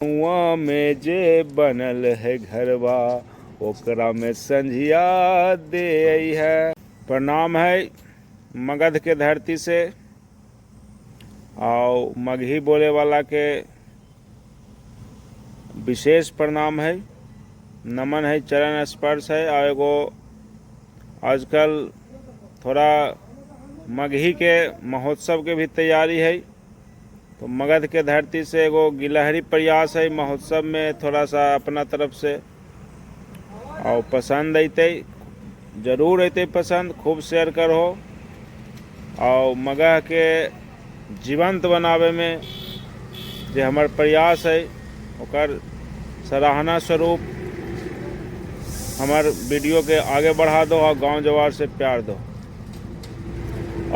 कुआँ में जे बनल है घरवा, ओकरा में संझिया दे है। प्रणाम है मगध के धरती से और मगही बोले वाला के विशेष प्रणाम है, नमन है, चरण स्पर्श है। और एगो आजकल थोड़ा मगही के महोत्सव के भी तैयारी है, तो मगध के धरती से एगो गिलहरी प्रयास है महोत्सव में थोड़ा सा अपना तरफ से, और पसंद अतै जरूर अतै पसंद, खूब शेयर करो। और मगह के जीवंत बनावे में जे हमर प्रयास है ओकर सराहना स्वरूप हमर वीडियो के आगे बढ़ा दो और गांव जवार से प्यार दो।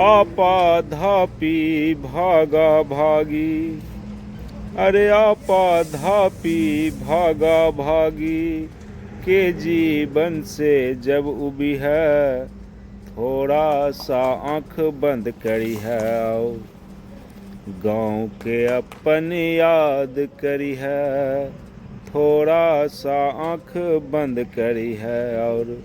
आपा धापी भागा भागी, अरे आपा धापी भागा भागी के जीवन से जब उबी है, थोड़ा सा आँख बंद करी है, गाँव के अपन याद करी है, थोड़ा सा आँख बंद करी है और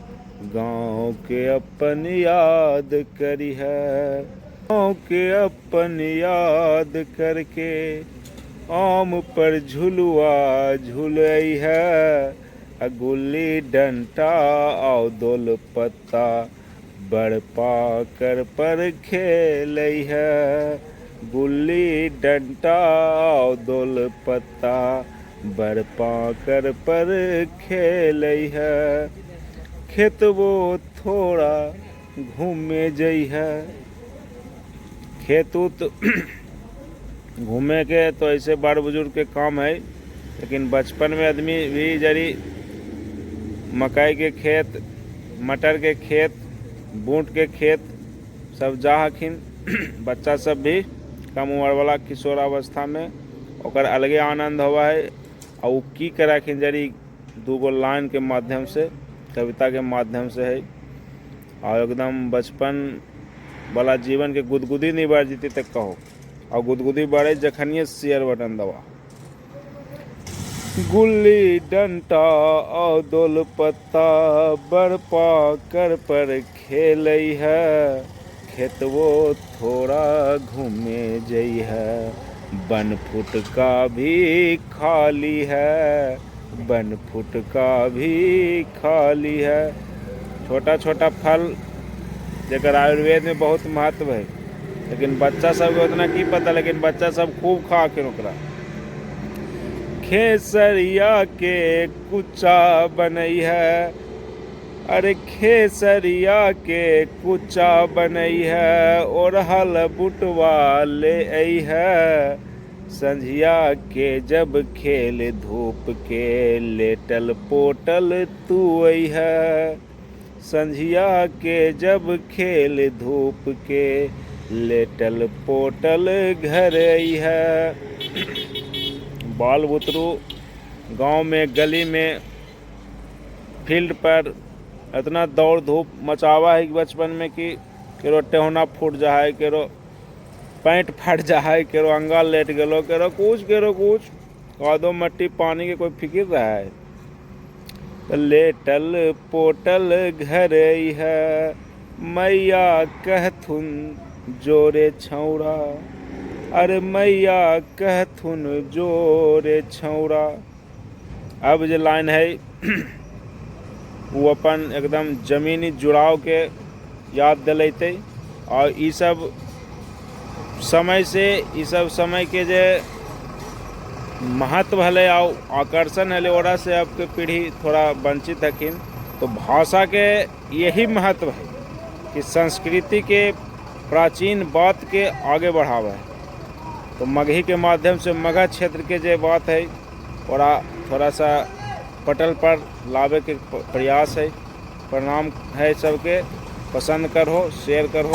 गाँव के अपन याद करी है। गाँव के अपन याद करके आम पर झुलुआ झुलई है, आ गुल्ली डंटा और दोल पत्ता बड़ पाकर पर खेलई है, गुल्ली डंटा और दोल पत्ता बड़ पाकर पर खेलई है। खेतबो थोड़ा घूमे जई है, खेत उत घूमे के तो ऐसे बड़ बुजुर्ग के काम है, लेकिन बचपन में आदमी भी जरी मकई के खेत, मटर के खेत, बूट के खेत सब जा हखिन। बच्चा सब भी कम उम्र वाला किशोरावस्था में ओकर अलगे आनंद होवा है, और वो की करखिन जरी दूगो लाइन के माध्यम से, कविता के माध्यम से है, और एकदम बचपन वाला जीवन के गुदगुदी नहीं बढ़ जीती तक कहो, और गुदगुदी बढ़े जखनिए शेयर बटन दबा। गुल्ली डंटा और दोल पत्ता बड़ पाकर पर खेलई है, खेतबो थोड़ा घूमे जई है, बन फुटका भी खाली है, बन फुटका भी खाली है। छोटा छोटा फल जेकर आयुर्वेद में बहुत महत्व है, लेकिन बच्चा सबके उतना की पता, लेकिन बच्चा सब खूब खा के ओकरा। खेसरिया के कुचा बनई है, अरे खेसरिया के कुचा बनई है, ओढ़ल बुटवा ले आई है, संझिया के जब खेल धूप के लेटल पोटल तू आई है, संझिया के जब खेल धूप के लेटल पोटल घर आई है। बाल बुतरू गांव में गली में फील्ड पर इतना दौड़ धूप मचावा है कि बचपन में कि केरो टेहुना फूट जा है, केरो पैंट फट जा है, केरो अंगा लेट गेलो, केरो कुछ केरो कुछ, कादो मट्टी पानी के कोई फिक्र रहा है। तो लेटल पोटल घर है, मैया कहथुन जोरे छौड़ा, अरे मैया कहथुन जोरे छौड़ा। अब जे लाइन है वो अपन एकदम जमीनी जुड़ाव के याद दिलैते, और ई सब समय से ई सब समय के जे महत्व हले और आकर्षण हले, ओरा से अब के पीढ़ी थोड़ा वंचित हखिन। तो भाषा के यही महत्व है कि संस्कृति के प्राचीन बात के आगे बढ़ावा है। तो मगही के माध्यम से मगह क्षेत्र के जे बात है ओरा थोड़ा सा पटल पर लावे के प्रयास है। प्रणाम है सबके, पसंद करो, शेयर करो।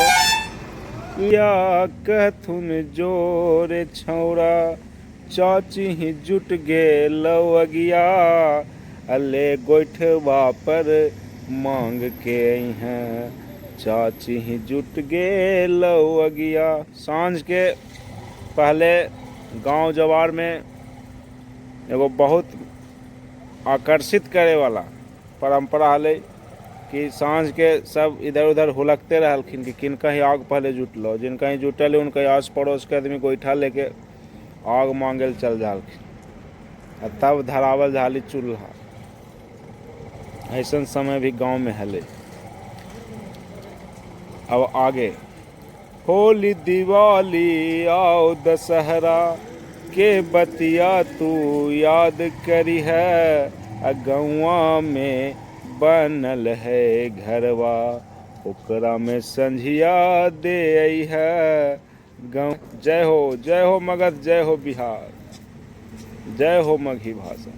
या कहथुन जोरे छौड़ा, चाची ही जुट गेल अगिया, अले गोइठवा पर मांग के हैं, चाची ही जुट गेल अगिया। साँझ के पहले गांव जवार में एगो बहुत आकर्षित करे वाला परम्परा हलै कि साँझ के सब इधर उधर हुलकते रहलखिन कि किनका ही आग पहले जुटलो। जिनका ही जुटल, उनका आस पड़ोस के आदमी गोइठा लेके आग मांगे चल जालखिन आ तब धरावल जाली चूल्हा। ऐसन समय भी गांव में हलै। अब आगे, होली दिवाली आओ दशहरा के बतिया तू याद करी है, आ गौआ में बनल है घरवा, ओकरा में संझिया दे है गाँव। जय हो, जय हो मगध, जय हो बिहार, जय हो मगही भाषा।